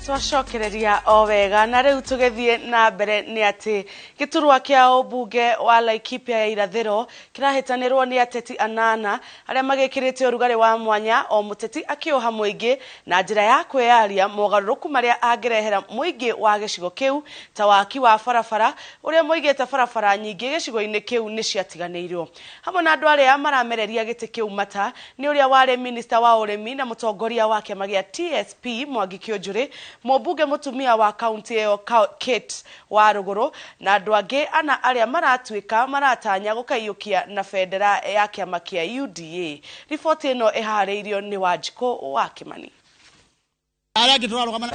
Twacokereria o wega na rĩu tũgĩthiĩ na mbere nĩ atĩ gĩturwa kĩa ũmbunge wa Laikipia ya irathĩro kĩrahĩtanĩrwo nĩ ateti anana arĩa magĩkĩrĩte ũrugarĩ wa mwanya o mũteti akĩoha mũingĩ na njĩra ya kwĩyaria mogarũrũku marĩa angĩrehera mũingĩ wa gĩcigo kĩu ta waki wa barabara ũrĩa moigĩte barabara nyingĩ gĩcigo-inĩ kĩu nĩ ciatiganĩirio. Hamwe na andũ arĩa maramereria gĩtĩ kĩu mata nĩ ũrĩa warĩ minista wa ũrĩmi na mũtongoria wa kĩama gĩa TSP Mwangi Kĩũnjũrĩ, mũmbunge mũtumia wa kaunti ĩyo Kate Warũgũrũ na andũ angĩ ana arĩa maratuĩka maratanya gũkaiyũkia na bendera ya kĩama kĩa UDA. Riboti ĩno ĩharĩirio nĩ Wanjikũ wa Kĩmani. Arĩa angĩ tũrarũgama.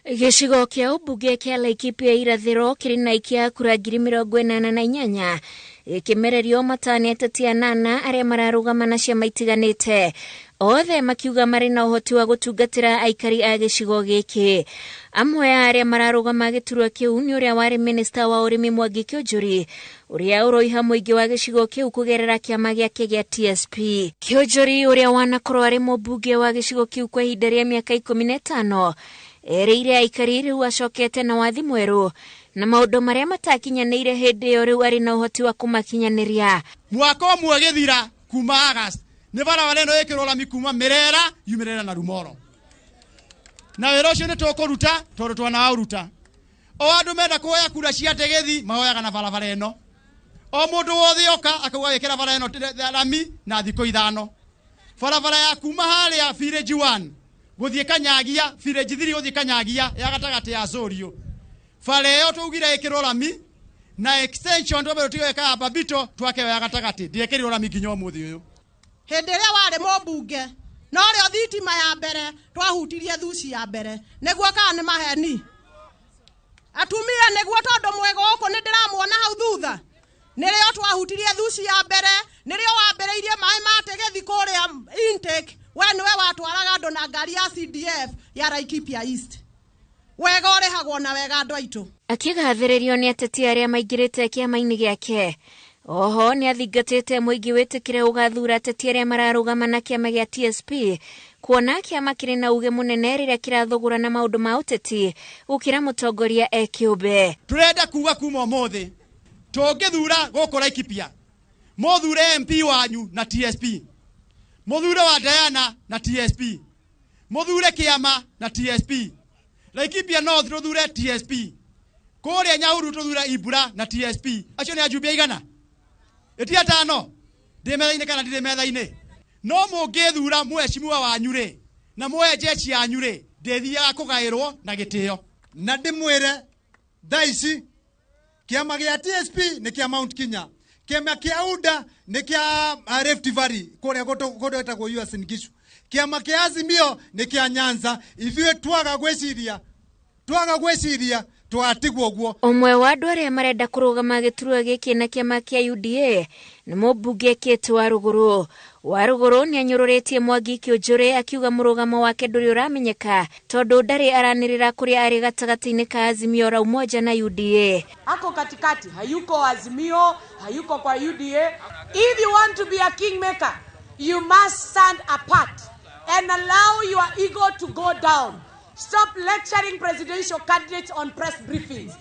Gĩcigo kĩa ũmbunge kĩa Laikipia irathĩro kĩrĩ na aikia a kura 88,000 gĩkĩmererio mata nĩ ateti anana arĩa mararũgama na ciama itiganĩte, othe makiuga marĩ na ũhoti wa gũtungatĩra aikari a gĩcigo gĩkĩ. Amwe a arĩa mararũgama gĩturwa kĩu nĩ ũrĩa warĩ minista wa ũrĩmi Mwangi Kĩũnjũri, ũrĩa ũroiha mũingĩ wa gĩcigo kĩu kũgerera kĩama gĩake gĩa TSP. Kĩũnjũri, ũrĩa wanakorwo arĩ mũmbunge wa gĩcigo kĩu kwa ihinda rĩa mĩaka 15, erĩire aikari rĩu acokete na wathi mwerũ na maũndũ marĩa matakinyanĩire hĩndĩ ĩyo rĩu arĩ na ũhoti wa kũmakinyanĩria. Mwaka ũmwe gĩthira kuma August nĩ barabara ĩno ĩkĩrwo rami kuma Mĩrera yumĩrĩre na Rumoro, na wĩra ũcio nĩ tũkũruta tondũ twanaũruta. O andũ menda kuoya kura cia tegethi mahoyaga na barabara ĩno. O mũndũ wothe oka akauga wĩkĩra bara ĩno rami na thikũ 5. Barabara ya kuma harĩa village 1 gũthiĩ Kanyagia, village 3 gũthiĩ Kanyagia ya gatagatĩ ya Zorio, bara ĩyo twaugire ĩkĩrwo rami na extension twambe tũtige ka Babito twake ya gatagatĩ ndiekĩrirwo rami nginya ũmũthĩ ũyũ. Hĩndĩ ĩrĩa warĩ mũmbunge no rĩo thitima ya mbere twahutirie thuci ya mbere, nĩguo kana nĩ maheni atumia, nĩguo tondũ mwĩ gũkũ nĩ ndĩramuona hau thutha, nĩrĩo twahutirie thuci ya mbere, nĩrĩo wambĩrĩirie maĩ ma tegethi kũrĩa intake, we nĩwe watwaraga andũ na ngari ya CDF ya Laikipia East. Wega ũrĩhagwo na wega andũ aitũ. Akĩgathĩrĩrio nĩ ateti arĩa maingĩrĩte kĩama-inĩ gĩake. Oho nĩ athingatĩte mũingĩ wĩtĩkĩre ũgathura ateti arĩa mararũgama na kĩama gĩa TSP, kuona kĩama kĩrĩ na uge mũnene rĩrĩa kĩrathũgũra na maũndũ ma ũteti gũkĩra mũtongoria e kĩũmbe. Tũrenda kuga kuma ũmũthĩ tũngĩthura gũkũ Laikipia, mũthure MP wanyu na TSP, mũthure wa Diana na TSP, mũthure kĩama na TSP, Laikipia North tũthure TSP, kũrĩa Nyahururu tũthure Ibura na TSP. Acio nĩ ajumbe aigana? Ĩti atano. Ndĩ metha-inĩ kana ndirĩ metha-inĩ? No mũngĩthura mheshimiwa wanyu rĩ na muoye jeshi yanyu rĩ, ndĩthiaga kũgaĩrwo na gĩtĩo. Na ndĩmwĩre thaa ici kĩama gĩa TSP nĩ kĩa Mount Kenya, kĩama kĩa UDA nĩ kĩa Rift Valley kũrĩa kũndũ gwĩtagwo Uasin Gishu, kĩama kĩa Azimio nĩ kĩa Nyanza. Ithuĩ twaga gwĩciria twatigwo ũguo. Ũmwe wa andũ arĩa marenda kũrũgama gĩturwa gĩkĩ na kĩama kĩa UDA nĩ mũmbunge Kate Warũgũrũ. Warũgũrũ nĩ anyũrũrĩtie Mwangi Kĩũnjũrĩ akiuga mũrũgamo wake ndũrĩ ũramenyeka tondũ ndarĩ aranĩrĩra kũrĩa arĩ gatagatĩ-inĩ ka Azimio la Umoja na UDA. Ako katikati, hayuko Azimio, hayuko kwa UDA. If you want to be a kingmaker, you must stand apart and allow your ego to go down. Stop lecturing presidential candidates on press briefings.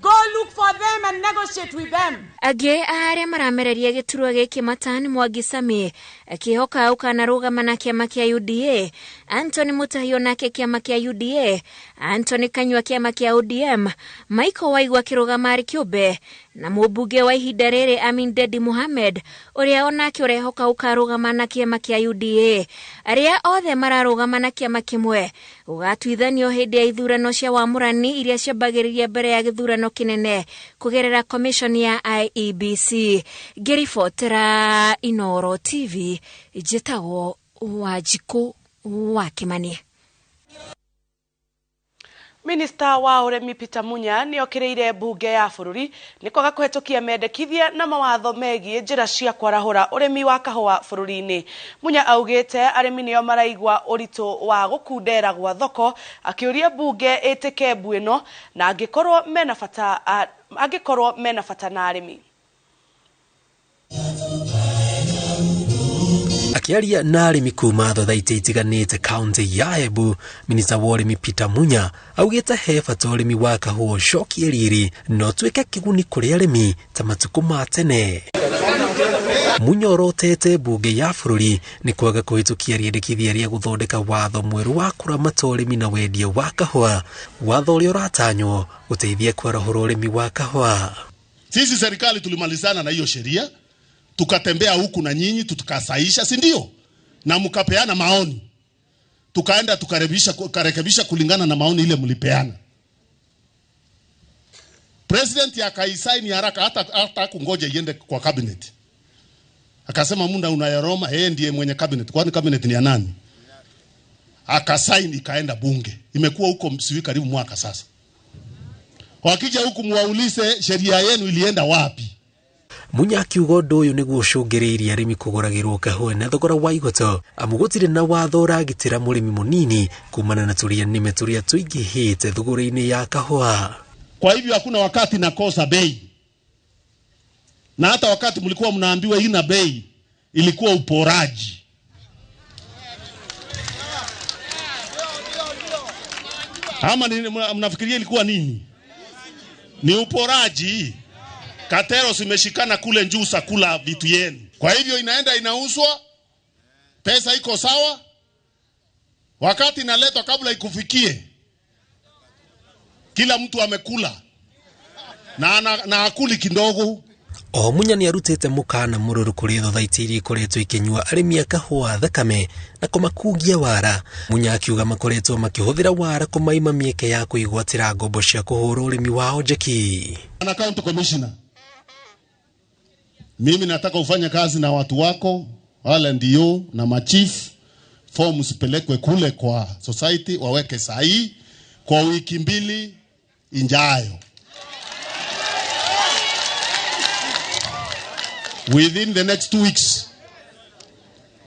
Go look for them and negotiate with them. Angĩ a arĩa maramereria gĩturwa gĩkĩ mata nĩ Mwangi Sami akĩhoka ũkanarũgama na kĩama kĩa UDA, Anthony Mutahio nake kĩama kĩa UDA, Anthony Kanyua kĩama kĩa ODM, Michael Waigua akĩrũgama arĩ kĩũmbe na mũmbunge wa ihinda rĩrĩ Amin Dedi Mohamed ũrĩa onake ũrehoka ũkarũgama na kĩama kĩa UDA. Arĩa othe mararũgama na kĩama kĩmwe gũgatuithanio hĩndĩ ya ithurano cia wamũrani iria ciambagĩrĩria mbere ya gĩthurano kĩnene kũgerera commission ya IEBC. Ngĩribotera Inooro TV, njĩtagwo Wanjikũ wa Kĩmani. Minista wa ũrĩmi Peter Munya nĩ okĩrĩire mbunge ya bũrũri nĩ kwaga kũhetũkia mendekithia na mawatho megiĩ njĩra cia kwarahũra ũrĩmi wa kahũa bũrũri-inĩ. Munya augĩte arĩmi nĩo maraigua ũritũ wa gũkundera gwa thoko, akĩũria mbunge ĩtĩke mbu ĩno na angĩkorwo mena bata na arĩmi. Akiaria na arĩmi kuma thothaitĩ itiganĩte kaunti ya Embu, minista wa ũrĩmi Peter Munya augĩte he bata ũrĩmi wa kahũa ũcokie riri na ũtuĩke kĩguni kũrĩ arĩmi ta matukũ ma tene. Munya orotete mbunge ya bũrũri nĩ kwaga kũhĩtũkia rĩendekithia rĩa gũthondeka watho mwerũ wa kũramata ũrĩmi na wendia wa kahũa, watho ũrĩa ũratanywo gũteithia kwarahũra ũrĩmi wa kahũa. Sisi serikali tulimalizana na hiyo sheria, tukatembea huku na nyinyi tukasaisha, si ndio? Na mkapeana maoni, tukaenda tukarekebisha kulingana na maoni ile mlipeana. President akaisaini haraka, hata kungoja iende kwa cabinet. Akasema muda unayaroma, yeye ndiye mwenye cabinet. Kwani cabinet ni ya nani? Akasaini ikaenda bunge. Imekuwa huko msiwi karibu mwaka sasa. Wakija huku muwaulize sheria yenu ilienda wapi? Munya akiuga ũndũ ũyũ nĩguo ũcũngĩrĩirie arĩmi kũgũragĩrwo kahũa na thogora wa igoto, amu gũtirĩ na watho ũragitĩra mũrĩmi mũnini kumana na tũrĩa nĩme tũrĩa tũingĩhĩte thogora-inĩ ya kahũa. Kwa hivyo hakuna wakati nakosa bei. Na hata wakati mlikuwa mnaambiwa ina bei, ilikuwa uporaji. Ama mnafikiria ilikuwa nini? Ni uporaji. Katero zimeshikana kule njuu sakula vitu yenu. Kwa hivyo inaenda inauzwa, pesa iko sawa, wakati inaletwa kabla ikufikie, kila mtu amekula na akuli kidogo. O Munya nĩ arutĩte mũkana mũrũrũ kũrĩ thothaitĩ iria ikoretwo ikĩnyua arĩmi a kahũa thakame na kũmakungia wara. Munya akiuga makoretwo makĩhũthĩra wara kũmaima mĩeke ya kwĩgwatĩra ngombo cia kũhũra ũrĩmi wao njeki. Na county commissioner, mimi nataka ufanye kazi na watu wako wale ndio na machief, forms pelekwe kule kwa society waweke sahihi kwa wiki mbili injayo. Within the next 2 weeks,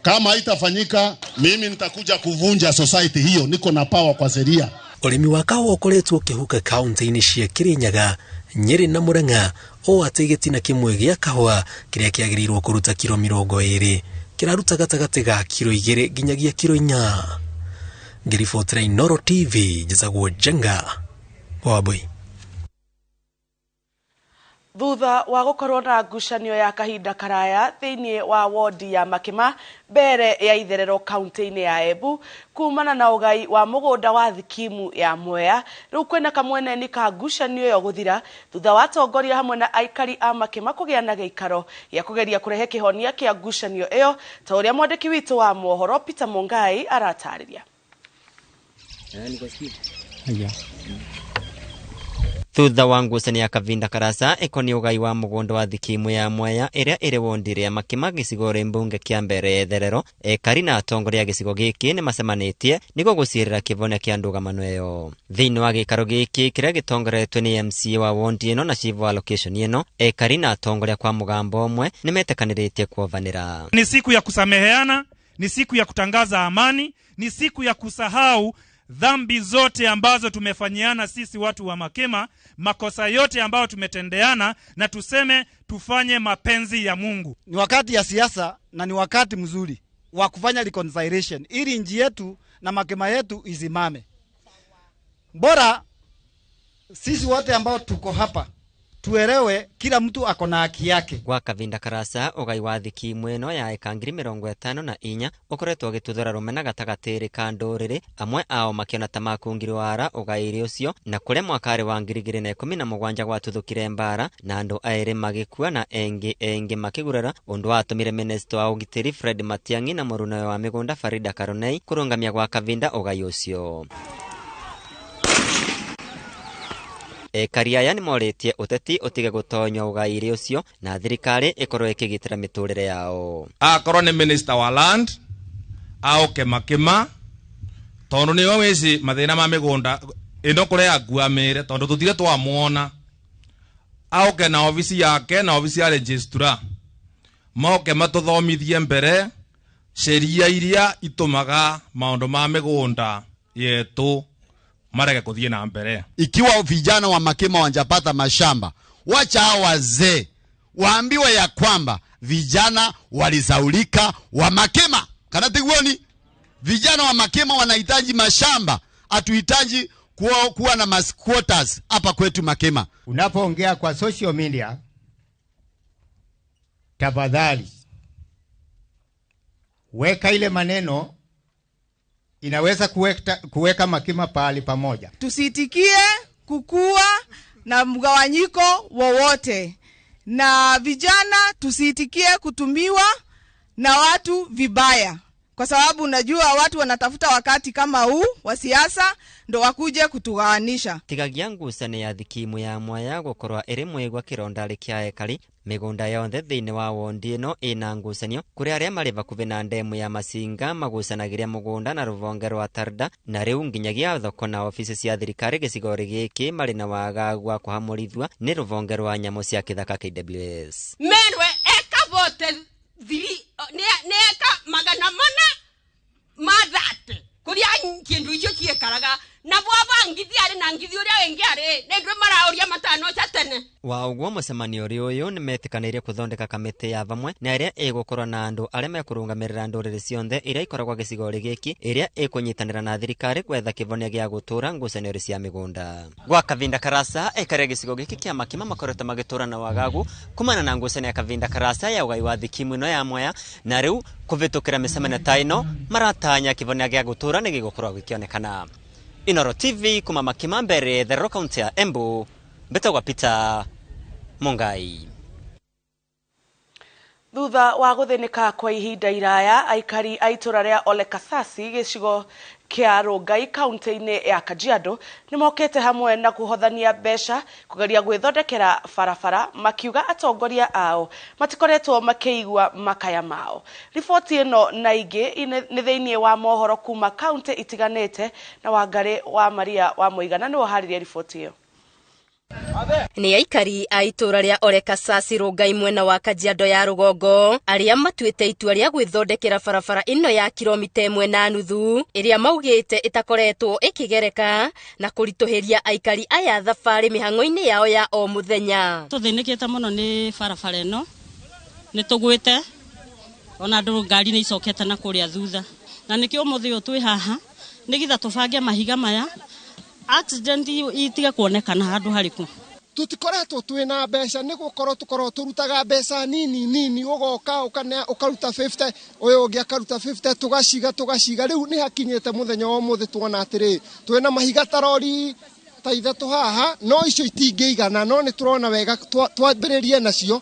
kama haitafanyika, mimi nitakuja kuvunja society hiyo. Niko na power kwa sheria. Ũrĩmi wa kahũa ũkoretwo ũkĩhuka kaunti-inĩ cia Kirinyaga, Nyeri na Murang'a, o atĩ gĩtina kĩmwe gĩa kahũa kĩrĩa kĩagĩrĩirwo kũruta kiro 20 kĩraruta gatagatĩ ga kiro 2 nginyagia kiro 4. Ngĩribotera Inooro TV, njĩtagwo Njenga Wambui. Thutha wa gukorwo na ngucanio ya kahinda karaya thiini wa wodi ya Makima mbere ya itherero kaunti-inĩ ya Embu kumana na ugai wa mugunda wa thikimu ya Mwea, riu kwina kamweneni ka ngucanio ĩyo guthira thutha wa atongoria hamwe na aikari a Makima kugia na giikaro gĩa kugeria kurehe kihonia kia ngucanio ĩyo ta ũrĩa mwandĩki witũ wa mohoro Peter Mungai aratarĩria. Thutha wa ngucanio ya kavinda karasa ikoni ugai wa mugunda wa thikimu ya Mwea iria iri wondire ya Makima gicigo mbunge kia mbere etherero ekari na atongoria gicigo giki ni macemanĩtie niguo gucirira kivonia kia ndugamano ĩyo. Thiini wa gikaro giki kiria gitongoretwe ni MCA wa wondi ĩno na chief wa location ĩno, ekari na atongoria kwa mugambo umwe ni metekanĩrĩtie kuovanĩra. Ni siku ya kusameheana, ni siku ya kutangaza amani, ni siku ya kusahau dhambi zote ambazo tumefanyiana sisi watu wa Makima, makosa yote ambayo tumetendeana, na tuseme tufanye mapenzi ya Mungu. Ni wakati ya siasa na ni wakati mzuri wa kufanya reconciliation ili nchi yetu na Makima yetu izimame. Bora sisi wote ambao tuko hapa tuelewe kila mtu ako na haki yake. Gwa kavinda karasa ugai wa thikimu ĩno ya eka 54 ukoretwo ũgĩtuthũra rũmena gatagatĩ ka ndũrĩrĩ, amwe ao makĩona ta makungirwo wara ugairi ũcio, na kũrĩa mwaka wa 2017 gwatuthũkire mbara na andũ aĩrĩ magĩkua na engĩ engĩ makĩgurara, ũndũ watũmire minista wa ũgitĩri Fred Matiang'i na mũrunawe wa mĩgũnda Farida Karonei kũrũngamia gwa kavinda ugai ũcio. Ekari aya nĩmorĩtie ũteti ũtige gũtonywo ũgairi ũcio na thirikari ĩkorwo ĩkĩgitĩra mĩtũrĩre yao. Akorwo nĩ minister wa land aoke Makima tondu nĩwe wĩci mathĩna ma mĩgũnda ĩno kũrĩa akuamĩre tondu tũtire twamuona, aoke na obici yake na obici ya registrar moke matũthomithie mbere sheria iria itũmaga maũndũ ma mĩgũnda yetu marege kuthie na mbere. Ikiwa vijana wa Makima wanjapata mashamba, wacha hao wazee waambiwe ya kwamba Vijana walisaulika wa Makema. Kana tiguoni? Vijana wa Makema wanahitaji mashamba. Hatuhitaji kuwa na mass quarters hapa kwetu Makema. Unapoongea kwa social media, tafadhali weka ile maneno inaweza kuweka Makema pahali pamoja. Tusitikie kukua na mgawanyiko wowote. Na vijana tusiitikie kutumiwa na watu vibaya. Kwa sababu unajua watu wanatafuta wakati kama huu wa siasa ndo wakuje kutugawanisha. Tigagia ngucanio ya thikimu ya Mwaya gukorwa iri mwigwa kironda kia ekari migunda yonthe thiini wa wondi ino ina ngucanio kuri aria mari bakuvi na ndemu ya Masinga magucanagiria mugunda na ruvonge rwa Tarda na riu nginyagia thoko na ofisi cia thirikari gicigori giki mari na wagagu wa kuhamurithua ni ruvonge rwa nyamu cia kithaka KWS. Merwe eka vote thiri ne eka magana mana mathate kuria kindu icio ciekaraga na bwaba ngithi ari na ngithi uria wengi ari nindwe marauria matano cha tene. Wa uguo mucemanio uri uyu nimetikanirie kuthondeka kamiti ya vamwe na iria igukorwo na andu aria mekurungamirira nduriri cionthe iria ikoragwo gicigori giki iria ikunyitanira na thirikari gwetha kivonia gia gutura ngucanio cia migunda. Gwa kavinda karasa ekare gicigo giki kia Makima makoretwo magitura na wagagu kumana na ngucanio ya kavinda karasa ya ugai wa thikimu ino ya Mwaya na riu kuvitukira micemanio ta ino maratanya kivonia gia gutura ni gigukorwo gikionekana. Inoro TV kuma Makima mbere the County ya Embu mbetagwa Peter Mungai. Thutha wa guthinika kwa ihinda iraya aikari a itura ria Ole Kasasi gicigo kia Rongai kaunti-ini ya Kajiado nimokete hamwe na kuhothania mbeca kugeria gwithondekera barabara makiuga atongoria ao matikoretwo makiigua makaya mao. Riboti ino na ingi ni thiini wa mohoro kuma kaunti itiganite na Wangari wa Maria wa Muigana niwe haririe riboti iyo. Ni aikari a itura ria Ole Kasasi Rongai mwena wa Kajiado ya rugongo aria matuite itua ria gwithondekera barabara ino ya kilomita 1.5 iria maugite itakoretwo ikigereka na kurituhiria aikari aya thabari mihango-ini yao ya o muthenya. Tuthinikite muno ni barabara ino ni tugwite ona andu ngari ni icokete na kuria thutha na nikio umuthi uyu twi haha nigitha tubange mahiga maya accident itiga kuonekana handu hariku. Tutikoretwo twina mbeca ni gukorwo tukorwo turutaga mbeca nini nini ugoka ukaruta 50 uyu ungi akaruta 50 tugaciga riu ni hakinyite muthenya wa muthi tuona atiri twina mahiga tarori ta ithatu haha no icio itingĩigana no ni turona wega twambĩrĩrie nacio.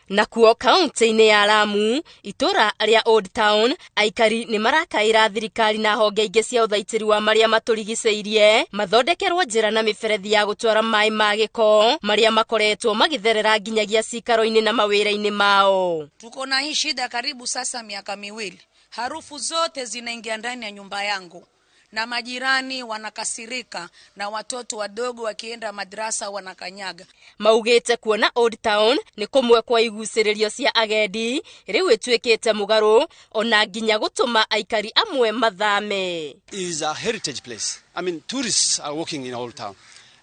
Nakuo kaunti-inĩ ya Lamu itura ria Old Town aikari ni marakaira thirikari na honge ingĩ cia ũthaitĩri wa marĩa matũrigicĩirie mathondekerwo njĩra na mĩberethi ya gũtwara maĩ ma gĩko marĩa makoretwo magĩtherera nginyagia cikaro-inĩ na mawĩra-inĩ mao. Tuko na hii shida karibu sasa miaka miwili, harufu zote zinaingia ndani ya nyumba yangu na majirani wanakasirika na watoto wadogo wakienda madrasa wanakanyaga. Maugite kuona Old Town ni kumwe kwa iguciririo cia agendi riu ituikite mugaru ona nginya gutuma aikari amwe mathame. Is a heritage place. I mean, tourists are walking in Old Town.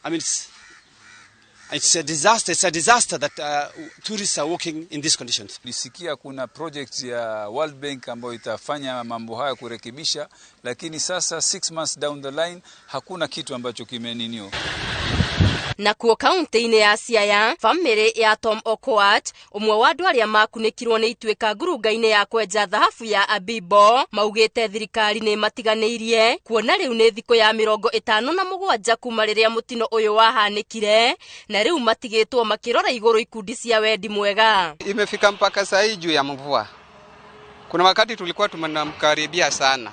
I mean, it's a disaster. It's a disaster that tourists are walking in these conditions. Nisikia kuna project ya World Bank ambayo itafanya mambo haya kurekebisha, lakini sasa 6 months down the line hakuna kitu ambacho kimeninio. Na kuo kaunti-inĩ ya Siaya family ya Tom Okoat umwe wa andu aria makunikirwo ni ituika ngurunga-inĩ ya kwenja thahabu ya Abibo maugite thirikari ni matiganĩirie kuona riu ni thikũ ya 57 kuma riria mutino uyu wahanikire na riu matigitwo makirora iguru ikundi cia wendi mwega. Imefika mpaka saa hii juu ya mvua. Kuna wakati tulikuwa tumemkaribia sana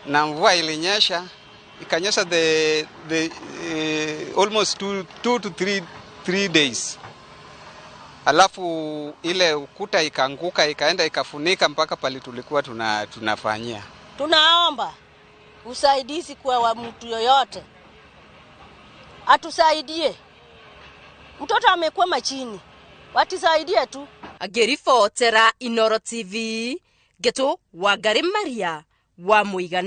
na mvua ilinyesha ikanyesha the almost 2 to 3 days. Alafu ile ukuta ikaanguka ikaenda ikafunika mpaka pale tulikuwa tunafanyia. Tunaomba usaidizi kwa wa mtu yoyote atusaidie. Mtoto amekwama chini, watusaidie tu. Agiribotera Inoro TV, Geto Wangari Maria wa Muigana.